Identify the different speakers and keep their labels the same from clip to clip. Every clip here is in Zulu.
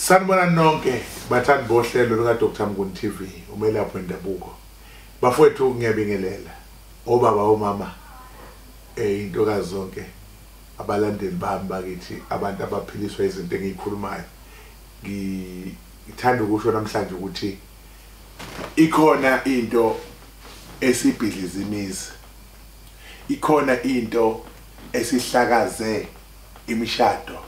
Speaker 1: Sanibonani nonke bathandi bohlelo luka Dr Mnguni TV, umelaphi wendabuko. Bafowethu, ngiyabingelela obaba, omama, intokazi zonke, abalandeli bami bakithi, abantu abaphiliswa izinto engiyikhulumayo. Ngithanda ukusho namhlanje ukuthi ikhona into esibhidliza imizi, ikhona into esihlakaze imishado,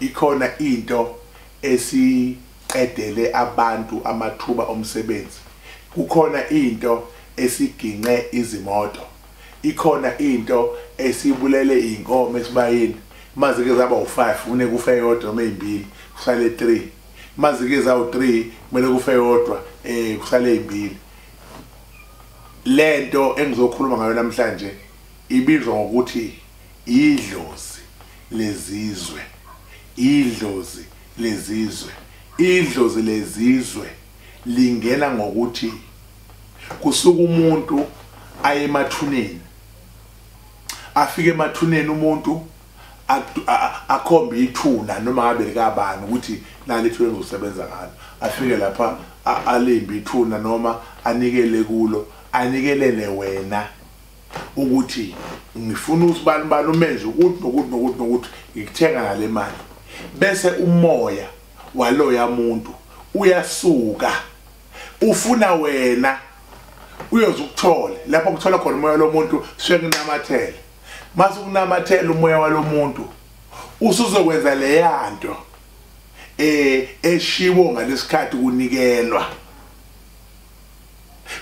Speaker 1: ikhona into esiqedele abantu amathuba omsebenzi, kukhona into esiginqe izimoto, ikhona into esibulele inkomo esibayeni. Mazike zaba u5 kune kufe yodwa noma ezimbili, kusale 3. Mazike zawu3 kumele kufe yodwa, kusale ezimbili. Lento engizokhuluma ngayo namhlanje ibizwa ngokuthi idlozi lezizwe. Idlozi lezizwe, idlozi lezizwe lingena ngokuthi kusuka umuntu aye emathuneni, afike emathuneni umuntu akhombe ithuna noma ngabe likabani ukuthi nali ithuna engizosebenza ngalo, afike lapha alimbe ithuna noma anikele kulo, anikelele wena ukuthi ngifuna usibani bani umenze ukuthi nokuthi nokuthi nokuthi, ngikuthenga ngale mali. Bese umoya waloya muntu uyasuka ufuna wena uyoze ukuthole lapho kuthola khona umoya lomuntu, suyakunamathela. Mase ukunamathela umoya walomuntu, usuzokwenza leyanto eshiwo ngalesikhathi kunikelwa.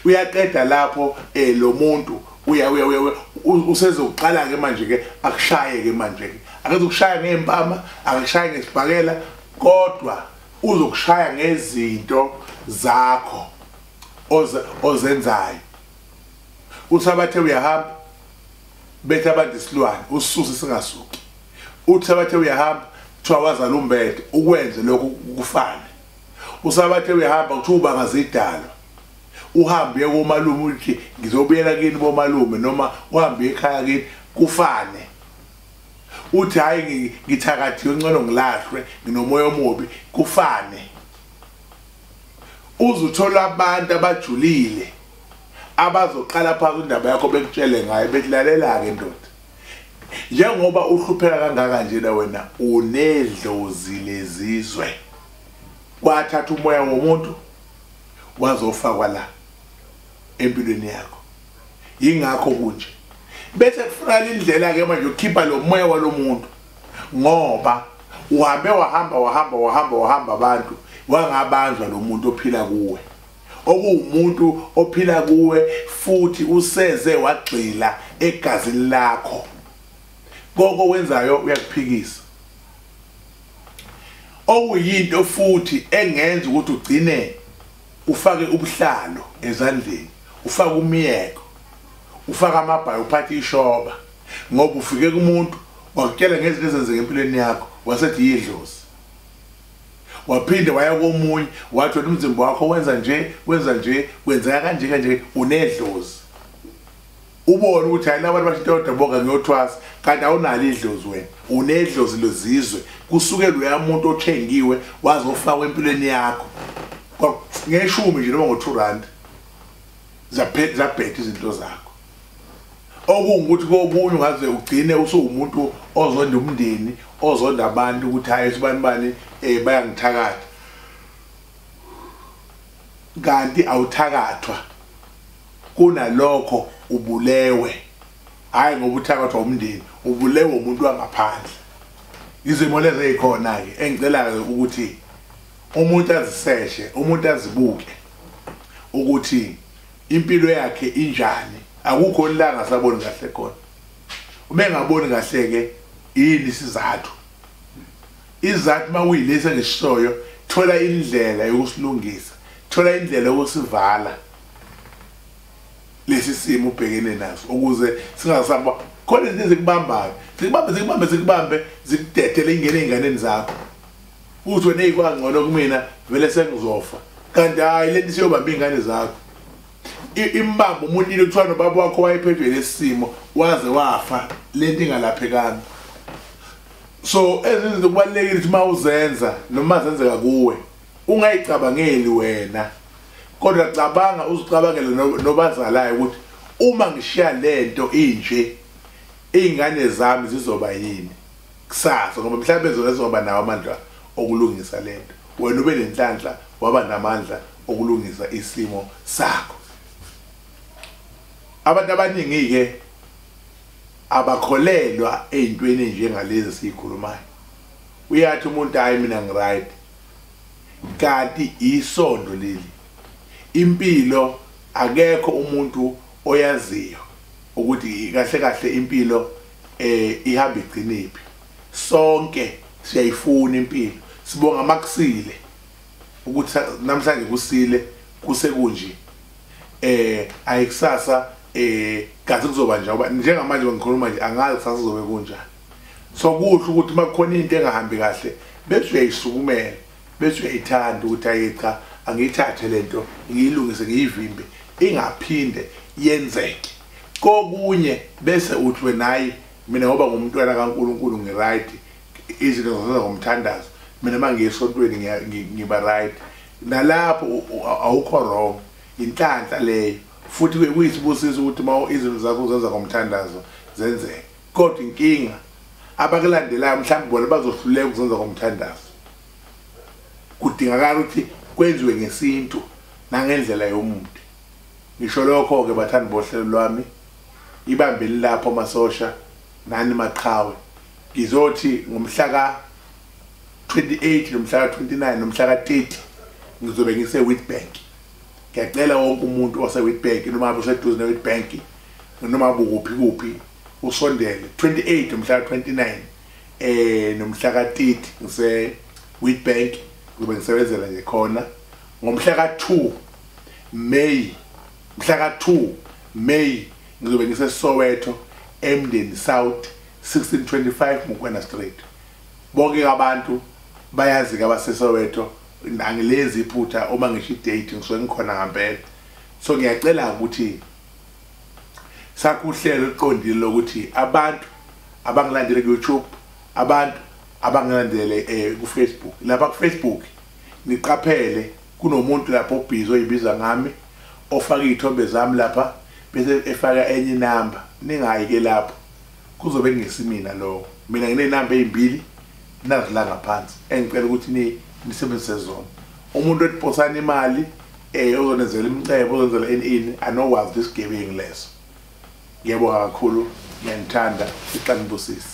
Speaker 1: Uyaqeda lapho lo muntu uya usezoqala ke manje ke akushaye ke manje ke, akazokushaya ngempama, akakushaya ngesibhakela, kodwa uzokushaya ngezinto zakho ozenzayo. Usabathe uyahamba bethe abantu isilwane ususe singasuki, uthabathe uyahamba kuthiwa wazala umbethe ukwenze lokhu kufane. Usabathe uyahamba kuthiwa ubangazidalwa, uhambe uye komalume uthi ngizobuyela kini bomalume, noma uhambe ekhaya kini kufane. Uthi hayi ngithakathiwe, ngcono ngilahlwe, nginomoya omubi, kufane. Uzuthola abantu abajulile abazoqala phansi indaba yakho bekutshele ngayo, bekulalela ke ndoda. Njengoba uhlupheka kangaka nje la wena unedlozi lezizwe, kwathatha umoya womuntu wazofakwa la empilweni yakho, ingakho kunje. Bese kufuneka indlela ke manje ukukhipha lo moya walomuntu, ngoba uhambe wahamba wahamba wahamba wahamba abantu wangabanjwa lo muntu ophila kuwe, okuwumuntu ophila kuwe futhi useze wagxila egazini lakho. Konke wenzayo uyakuphikisa, okuyinto futhi engenza ukuthi ugcine ufake ubuhlalo ezandleni, ufake umiyeko, ufake amabhayi, uphathe ishoba, ngoba ufike kumuntu wakutshela ngezinto ezenzeka empilweni yakho wasethi yidlozi. Waphinde waya komunye wathi wena umzimba wakho wenza nje, wenza nje, kwenzeka kanje kanje, unedlozi. Ubone ukuthi hayi labantu basho into bonke ngiyothwasa, kanti awunalo idlozi wena, unedlozi lezizwe. Kusuke loya muntu othengiwe wazofakwa empilweni yakho ngeshumi nje noma ngo2 rand, zaphetha izinto zakho. Okungukuthi kokunye ungaze ugcine usuwumuntu ozonda umndeni, ozonda abantu ukuthi hayi sibani bani bayangithakatha, kanti awuthakathwa, kunalokho ubulewe. Hayi ngoba uthakathwa umndeni, ubulewe umuntu wangaphandle. Izimo lezi ezikhona ke engicela ukuthi umuntu aziseshe, umuntu azibuke ukuthi impilo yakhe injani. Akukho la ngasaboni kahle khona. Uma engaboni kahle ke yini isizathu? Izathu mawuyilesa ngishoyo, thola indlela yokusilungisa, thola indlela yokusivala lesi simo ubhekene naso, ukuze singasaba khona izinto ezikubambayo, zikubambe zikubambe zikubambe zikudedele ingene einganeni zakho, uthi wena eyikwangcono kumina vele sengizofa, kanti hayi lento isiyobamba ingane zakho. Imbamba umuntu ile kuthiwa nobaba wakho wayephethwe lesimo waze wafa, lento ingalaphekanga. So ezinto kubalulekile ukuthi mawuzenza noma zenzeka kuwe ungayicabangeli wena, kodwa cabanga uzicabangele nobazalayo ukuthi uma ngishiya lento inje izingane zami zizoba yini kusasa, ngoba mhlawumbe zizoba nawo amandla okulungisa lento. Wena ube nenhlanhla waba namandla okulungisa isimo sakho. Abantu abaningi ke abakholelwa ezintweni njengalezi sikhulumayo. Uyathi umuntu hayi mina ngiright, kanti isondo leli. Impilo akekho umuntu oyaziyo ukuthi kahle kahle impilo ihamba igciniphi. Sonke siyayifuna impilo, sibonga makusile ukuthi namhlanje kusile kusekunje, ayikusasa kathi kuzoba nje, ngoba njengamanje ngikhuluma nje angazi kusasa kuzobe kunjani. So kuhle ukuthi makukhona into engahambi kahle bese uyayisukumela, bese uyayithanda ukuthi ayi cha angiyithathe lento ngiyilungise ngiyivimbe ingaphinde yenzeke. Kokunye bese uthi wena hayi mina ngoba ngumntwana kaNkuluNkulu ngiright, izinto ngizenza ngomthandazo, mina mangiye esontweni ngiba right. Nalapho awukho wrong, inhlanhla leyo. Futhi kuyisibusiso ukuthi uma izinto zakho uzenza ngomthandazo zenzeke. Kodwa inkinga abakulandelayo mhlawumbe bona bazohluleka ukuzenza ngomthandazo. Kudingakala ukuthi kwenziwe ngesintu nangendlela yomuntu. Ngisho lokho ke bathandi bohlelo lwami, ibambeni lapho masosha nani maqhawe. Ngizothi ngomhla ka 28 nomhla ka 29 nomhla ka 30 ngizobe ngise Witbank. Ngiyacela wonke umuntu ose Witbank noma useduze ne Witbank noma bukuphi kuphi usondele 28 nomhla ka 29 nomhla ka 30 ngise Witbank, ngizobe ngisebenzela nje khona. Ngomhla ka 2 May, mhla ka 2 May ngizobe ngise Soweto Emndeni South 1625 Mokoena Street. Bonke abantu bayazi ke abaseSoweto, angilenzi iphutha uma ngisho idate ngisuke ngikhona ngempela. So ngiyacela ukuthi sakuhlelo oluqondile lokuthi abantu abangilandele ku YouTube, abantu abangilandele ku Facebook. Lapha ku Facebook niqaphele kunomuntu lapho obhizi oyibiza ngami ofaka izithombe zami lapha bese efaka enye inamba. Ningayi ke lapho, kuzobe kungesimina lokho. Mina nginenamba ezimbili nazila ngaphansi engicela ukuthi nisebenzise zona. Umuntu othi imali ozonenzela imicebo ozonenzela ini anokwazi isigebengu leso. Ngiyabonga kakhulu, ngiyanithanda, ixanibusise.